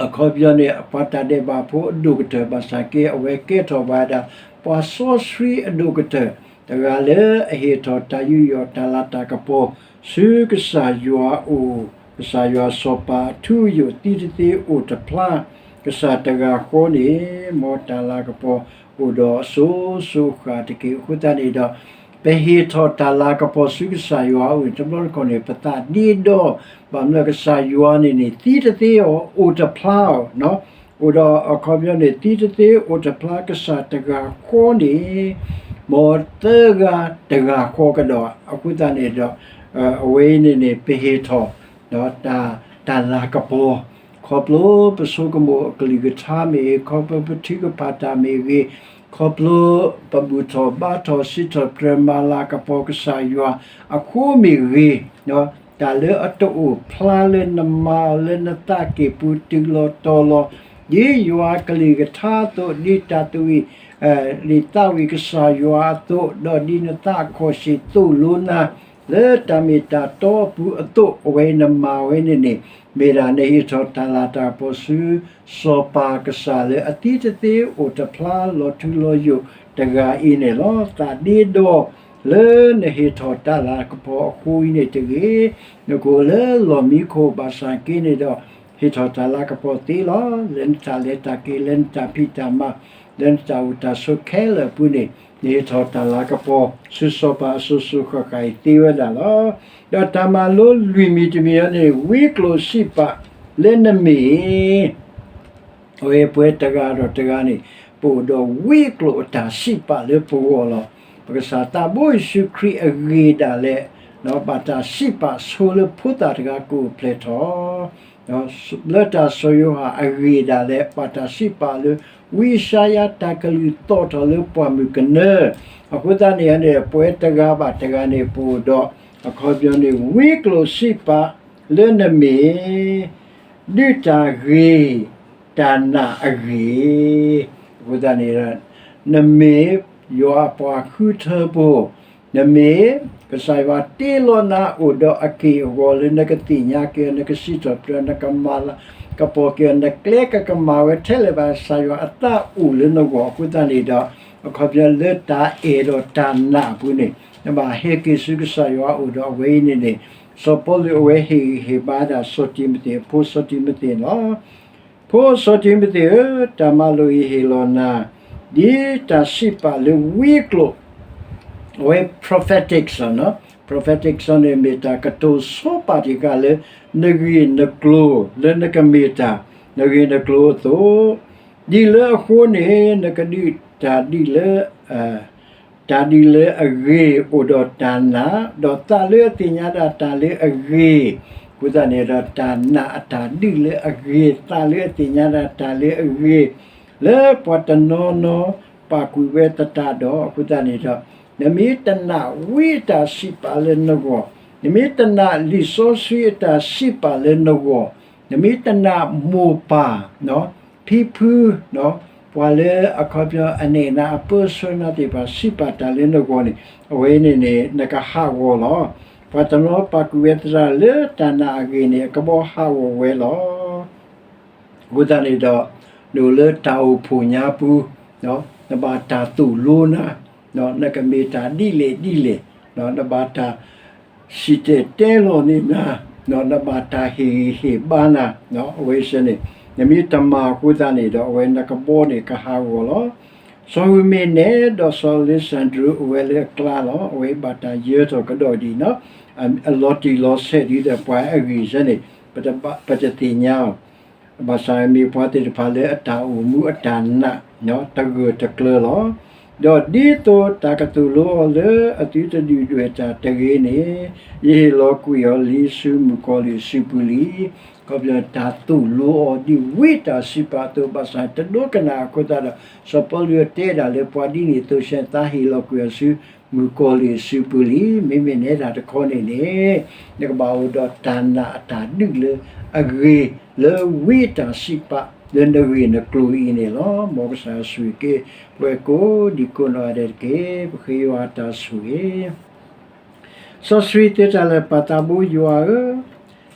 အခီပညီန့ၣ် ပှၤတၢ်ဒဲးဘးဖိအဒိၣ်ကတၢၢ် ဘၣ်ဆၣ်က့ အဝဲကဲထီၣ်ဘၣ်ဝဲဒၣ် ပှၤစီဆှံအဒိၣ်ကတၢၢ်, တၢ် တဂၤလၢအဟ့ၣ်ထီၣ်တၢ်ယူးယီၣ်တၢ်လၤတၢ်ကပီၤ ဆူကစၢ်ယွၤအအိၣ်, ကစၢ်ယွၤစီၤပၤအထူအယိာ်သံတသ့အိၣ်တဖျါ, ကစၢ်တဂၤဃီန့ၣ် မ်တၢ်လၤကပီၤအိၣ်ဒီးအစိၤစိၤအဃၣ်တက့ၢ်. အဃိသတးန့ၣ်ဒီး ပဟ့ၣ်ထီၣ်တၢ်လၤကပီၤဆူကစၢ်ယွၤအအိၣ်န့ၣ် တဘျီတခီၣ်န့ၣ် ပသးဒ့ဒီ, ဘၣ်မနုၤကစၢ်ယွၤန့ၣ်န့ၣ် သံတသ့အီၤ အိၣ်တဖျါအီၤ, အိၣ်ဒီးအခီပညီန့ၣ် သံတသ့အိၣ်တဖျါ ကစၢ်တဂၤဃီန့ၣ် မ်သၢဂၤတဂၤဃီကဒီး. အဃိသတးန့ၣ်ဒီး အဝဲအံၤန့ၣ်န့ၣ် ပဟ့ၣ်ထီၣ် တၢ်လၤကပီၤ ခီဖျိပဆိကမိၣ်အကလုၢ်ကထါမ့ၢ်ဂ့ၤ, ခီဖျိပထုကဖၣ်တၢ်မ့ၢ်ဂ့ၤ, ခီဖျိပဘူၣ်ထီၣ်ဘါထီၣ်စံးထီၣ်ပတြၢၤမၤလၤကပီၤကစၢ်ယွၤအဃိမ့ၢ်ဂ့ၤ, တၢ်လၢအတအိၣ်ဖျါလၢနမၤအီၤလၢနသးကံၢ်ပူၤတုၤလီၤတီၤလီၤ, ဒ်ယွၤကလုၢ်ကထါအသိး, ဒ်တၢ်သးဝံၣ် ဒ်သးဝံၣ်ကစၢ်ယွၤအသိး, ဒီးဒ်နသးအခီၣ်ဆံၣ်သိၣ်လိနၤ လၢတၢ်မ့ၢ်တၢ်တီအပူၤအသိး, အဝဲနမၤဝဲန့ၣ်န့ၣ် မ့ၢ်ဒၣ်နဟ့ၣ်ထီၣ်တၢ်လၤတၢ်ကပီၤဆူ စီၤပၤကစၢ်လၢအသံတသ့အိၣ်တဖျါ လီၤထူလီၤယိာ်တဂၤအံၤန့ၣ်လီၤ. သးဒ့ဒီ လၢနဟ့ၣ်ထီၣ်တၢ်လၤကပီၤအဃိအံၤန့ၣ်တဂ့ၤ, နကအိၣ်လၢလီၢ်မံခိၣ်ဘၣ်ဆၣ်က့န့ၣ်ဒီး ဟ့ၣ်ထီၣ်တၢ်လၤကပီၤသ့လီၤ. လၢနတၢ်လဲၤတၢ်က့ၤ, လၢနတၢ်ဖံးတၢ်မၤ, လၢနတၢ်အိၣ်တၢ်ဆိးခဲလၢာ်အပူၤန့ၣ် နဟ့ၣ်ထီၣ်တၢ်လၤကပီၤ ဆူစီၤပၤအစိၤစိၤဃၣ်ဃၣ်အံၤသ့ဝဲဒၣ်လီၤ. ဒီးတၢ်မၤလိလွံၢ်မံၤတမံၤအံၤန့ၣ် ဝံကျိာ်စံးပာ်လၢနမ့ၢ် အဝဲပှၤတဂၤဒီးတဂၤန့ၣ် ပအိၣ်ဒီးဝံကျိာ်အတၢ်စံးပာ်လၢပဂီၢ်လီၤ. ပကစၢ်သးဘိယ့ၣ်ၡူးခရံာ်အဂ့ၢ်ဒၣ်လဲာ် ဘၣ်တၢ်စံးပာ်ဆိလၢဖိသၣ်တဂၤကအိၣ်ဖျဲၣ်ထီၣ် လၢတၢ်စီၤယိၤဟၣ်အဂ့ၢ်ဒၣ်လဲာ် ဘၣ်တၢ်စံးပာ်လၢ ဝံယၡါယၤတၢ်ကလုၢ်သီၣ်ထီၣ်လၢပှၢ်မုၢ်ကနၢ, အဃိသတးန့ၣ်န့ၣ် ပဝဲတဂၤဘၣ်တဂၤန့ၣ် ပအိၣ်ဒီး အခီပညီန့ၣ် ဝံကျိာ်စံးပာ်လၢနမ့ၢ် ဒုၣ်တၢ်ဂ့ၤ တၢ်နာ်အဂ့ၢ်, အဃိသတးန့ၣ် နမ့ၢ်ယွၤအပှၤဃုထၢဖိ, နမ့ၢ် ကစၢ်ယွၤတ့လီၤနၤအိၣ်ဒီးအက့ၢ်အဂီၤလၢ နကသ့ၣ်ညါက့ၤအီၤ, နကစံးထီၣ်ပတြၢၤ, နကမၤလၤကပီၤက့ၤအီၤ, နကျဲကကမၣ်ဝဲထဲလဲၣ်ဘၣ် ကစၢ်ယွၤအသးအိၣ်လၢနဂီၢ်အဃိသတးန့ၣ်ဒီး အခီပညီလၢတၢ်အဲၣ်ဒီးတၢ်နာ်အပူၤန့ၣ် နဘၣ်ဟဲက့ၤဆူကစၢ်ယွၤအအိၣ်ဒီး အဝဲအံၤန့ၣ်န့ၣ် စီၤပီလူးအဝဲဟ့ၣ်ဂံၢ်ဟ့ၣ်ဘါဒၣ်စီၤတံၤမသ့း အဖိစီၤတံၤမသ့းလီၤ. ဖိစီၤတံၤမသ့းဧၢ, တၢ်မၤလိာ်အံၤဟ့ၣ်လီၤနၤ ဒ်တၢ်စံးပာ်လၢဝံကျိာ် အဝဲ prophetic လီၤ. prophetic န့ၣ် မ့ၢ်တၢ်ကတိၤဆီပာ်တခါလၢ နဂ့ၢ်နကျိၤလၢနကမ့ၢ်တၢ် နဂ့ၢ်နကျိၤအသိး, ဒ်လၢအဃိန့ၣ် နကဒုးတၢ်ဒုးလၢ တၢ်ဒုးလၢအဂ့ၤ အိၣ်ဒီးတၢ်နာ်, ဒီးသးလၢအသ့ၣ်ညါဒၣ်တၢ်လၢအဂ့ၤ, အဃိသတးန့ၣ်ဒီး တၢ်နာ်အတၢ်ဒုးလၢအဂ့ၤ, သးလၢအသ့ၣ်ညါဒၣ်တၢ်လၢအဂ့ၤ, လၢပှၤတနီၤနီၤပာ်ကွံာ်ဝဲသတးဒီး အဃိသတးန့ၣ်ဒီး နမ့ၢ်တနာ်ဝံအတၢ်စံးပာ်လၢနဂီၢ်, နမ့ၢ်တနာ်လံာ်စီဆှံအတၢ်စံးပာ်လၢနဂီၢ်, နမ့ၢ်တနာ်မိၢ်ပၢ် ဖံဖု ပှၤလၢအခီပညီအနဲၣ်နၤအပၢဆှၢနၤသ့ၣ်တဖၣ်စံးပာ်တၢ်လၢနဂီၢ်န့ၣ် အဝဲန့ၣ်န့ၣ် နကဟးဂီၤလီၤ. ပှၤတနီၤပာ်ကွံာ်ဝဲသတးလၢတၢ်နာ်အဂ့ၢ်န့ၣ် အကဘီဟးဂီၤဝဲလီၤ. အဃိသတးန့ၣ်ဒီး နအိၣ်လၢတၢ်အိၣ်ဖှိၣ်ညါပူၤ, နဘၣ်တၢ်သိၣ်လိနၤ, နကမ့ၢ်တၢ်ဒ်လဲၣ်ဒ်လဲၣ်, နဘၣ်တၢ် စံၣ်တဲၤတဲလီၤန့ၢ်နၤ, နဘၣ်တၢ်ဟ့ၣ်ဂံၢ်ဟ့ၣ်ဘါနၤ, အဝဲစ့ၢ်န့ၣ် နမ့ၢ်တမၤအဃိသတးန့ၣ်ဒီး အဝဲနကဘီန့ၣ်ကဟးဂီၤလီၤ. စီၤဟူမ့ၢ်နဲဒီးစီၤအလ့စၣ်ဒြူး အိၣ်ဝဲလၢအကျါလီၤ. အဝဲဘၣ်တၢ်ယၢၤထီၣ်ကဒီးဒ်နီၤ, အလီၤတံၢ်လီၤဆဲးဒ်သိးပှၤအဂ့ၢ်စ့ၢ်န့ၣ် ပတသ့ၣ်ညါအီၤ ဘၣ်ဆၣ်မ့ၢ်ပှၤသ့ၣ်တဖၣ်လၢအတၢ်အိၣ်မူအတၢ်နာ် တဂၢၢ်တကျၢၤလီၤ. ဒီးဒ်သိးတၢ်ကသိၣ်လိအီၤလၢအသုတဒုၣ်ဒွဲၣ်တၢ်တဂ့ၤန့ၣ်, ယဟ့ၣ်လီၤကွံာ်အီၤလံဆူမုၣ်ကီၤလံၢ်အစုပူၤလံ. အခီပညီတၢ်သိၣ်လိအီၤဒ်ဝံတၢ်စံးပာ်အသိး ဘၣ်ဆၣ်တဒိကနၣ်အဃိသတးဒီး စီၤပီလူးတဲဒၣ်လၢပှၤဒ်န့ၣ်အသိးစ့ၢ် သးဟ့ၣ်လီၤကွံာ်အီၤဆူ မုၣ်ကီၤလံၢ်အစုပူၤလံ. မ့မ့ၢ်နဲဒၣ်တခီန့ၣ်န့ၣ် နကဘၣ်အိၣ်ဒီးတၢ်နာ်အတၢ်ဒုးလၢအဂ့ၤ လၢဝံအတၢ်စံးပာ်လၢနဂ့ၢ်နကျိၤအံၤန့ၣ်လီၤ. မ်ကစၢ်ယွၤဆိၣ်ဂ့ၤက့ၤပဝဲကိးဒံကိးနီၢ်ဂၤဒဲးတက့ၢ်. ပဃ့ယွၤအတၢ်ဆိၣ်ဂ့ၤ စီဆှံသ့တၢ်လၢာ် ပၢ်သးဘိယွၤဧၢ,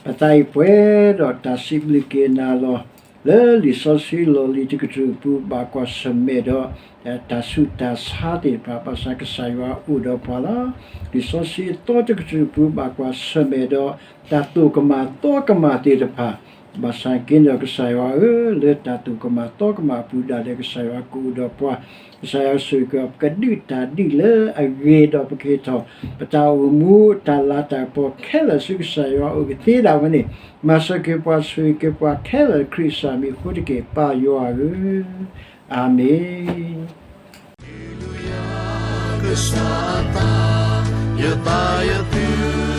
ပသးအံၤပှဲၤဒီးတၢ်စံးဘျုးက့ၤနၤလီၤ. လၢလံာ်စီဆှံလီၢ်လံၤတကတြူၢ်အပူၤ ဘၣ်ကွၢ်ဆၢၣ်မဲာ်ဒီး တၢ်ဆူးတၢ်ဆါသ့ၣ်တဖၣ် ဘၣ်ဆၣ်ကစၢ်ယွၤအိၣ်ဒီးပှၤလီၤ. လံာ်စီဆှံအသီတကတြူၢ်အပူၤ ဘၣ်ကွၢ်ဆၢၣ်မဲာ်ဒီး တၢ်သိၣ်ကမၣ်သီကမၣ်သ့ၣ်တဖၣ် ဘၣ်ဆၣ်က့ၤဒီးကစၢ်ယွၤဧၢ, လၢတၢ်သိၣ်ကမၣ်သီကမၣ်အပူၤဒၣ်လဲာ် ကစၢ်ယွၤကအိၣ်ဒီးပှၤ, ကစၢ်ယွၤဆိၣ်ဂ့ၤက့ၤပှၤ ပကဒုးတၢ်ဒုးလၢအဂ့ၤဒီး ပကဟ့ၣ်ထီၣ် ပတၢ်အိၣ်မူ တၢ်လၤတၢ်ကပီၤခဲလၢာ်ဆူကစၢ်ယွၤအအိၣ်ကသ့ဒၣ်ဝဲန့ၣ်, မၤစၢၤက့ၤပှၤ ဆိၣ်ဂ့ၤက့ၤပှၤခဲလၢာ် ခရံာ်အမံၤအဃိတက့ၢ် ပၢ်ယွၤဧၢ, အၤမ့ၣ်. ကစၢ်အသး ယသးယသု